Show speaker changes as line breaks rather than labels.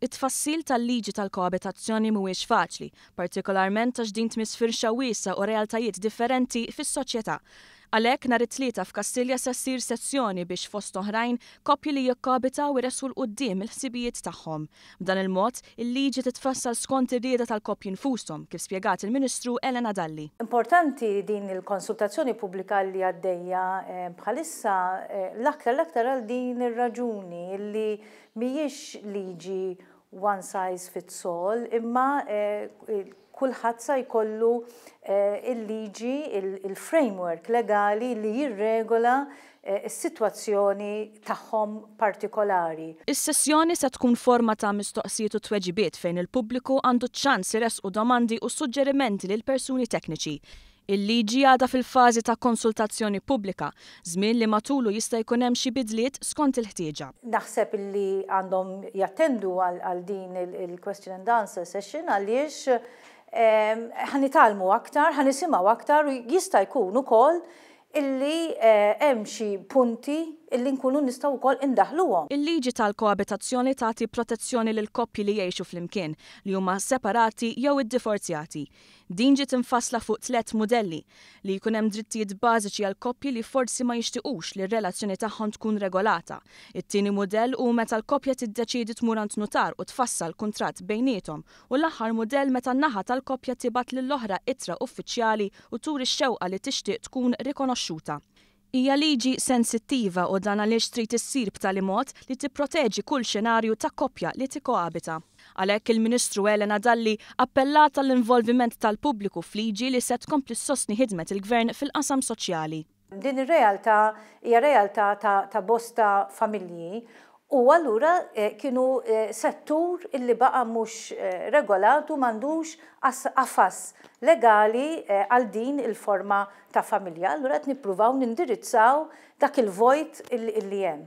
It-tfassil tal-liġi tal-koabitazzjoni mhuwiex faċli, partikolarment għax din tmiss firxa wiesgħa u realtajiet differenti fis-soċjetà. Għalhekk, nhar it-Tlieta f'Kastilja se ssir sessjoni biex, fost oħrajn, koppji li jikkoabitaw iressqu 'l quddiem il-ħsibijiet tagħhom. B'dan il-mod, il-liġi titfassal skont ir-rieda tal-koppji nfushom, kif spjegat il-Ministru Elena Dalli.
Importanti din il-konsultazzjoni pubblika li għaddejja bħalissa l-aktar l-aktar għal din ir-raġuni li Mhijiex liġi one size fits all, imma kulħadd sa jkollu il-liġi, il-framework legali li jirregola s-sitwazzjoni tagħhom partikolari.
Is-sessjoni se tkun forma ta' mistoqsijiet u tweġibiet fejn il-pubbliku għandu ċ-ċans iressqu domandi u suġġerimenti lil persuni tekniċi. Il-liġi għadha fil-fażi ta' konsultazzjoni pubblika, żmien li matulu jista' jkun hemm xi bidliet skont il-ħtieġa.
Naħseb li għandhom jattendu għal din il-question and answer session għaliex ħa nitgħallmu aktar, ħa nisimgħu aktar u jista' jkun ukoll illi hemm xi punti illi nkunu nistgħu wkoll indaħħluhom.
Il-liġi tal-koabitazzjoni tagħti protezzjoni lil koppji li jgħixu flimkien, li huma separati jew iddivorzjati. Din ġiet imfassla fuq tlett mudelli, li jkun hemm drittijiet bażiċi għal koppji li forsi ma jixtiqux li r-relazzjoni tagħhom tkun regolata. It-tieni mudell hu meta l-koppja tiddeċiedi tmur għand nutar u tfassal kuntratt bejniethom u l-aħħar mudell meta naħa tal-koppja tibgħat lill-oħra ittra uffiċjali u turi x-xewqa li tixtieq tkun rikonoxxuta. Hija liġi sensittiva u dan għaliex trid issir b'tali mod li tipproteġi kull xenarju ta' koppja li tikkoabita. Għalhekk il-Ministru Elena Dalli appellat għall-involviment tal-pubbliku f'liġi li se tkompli ssostni ħidmet il-Gvern fil-qasam soċjali.
Din ir-realtà hija realtà ta' bosta familji U allura kienu settur illi baqa' mhux regolat u m'għandux qafas legali għal din il-forma ta' familja. Allura qed nippruvaw nindirizzaw dak il-vojt illi hemm.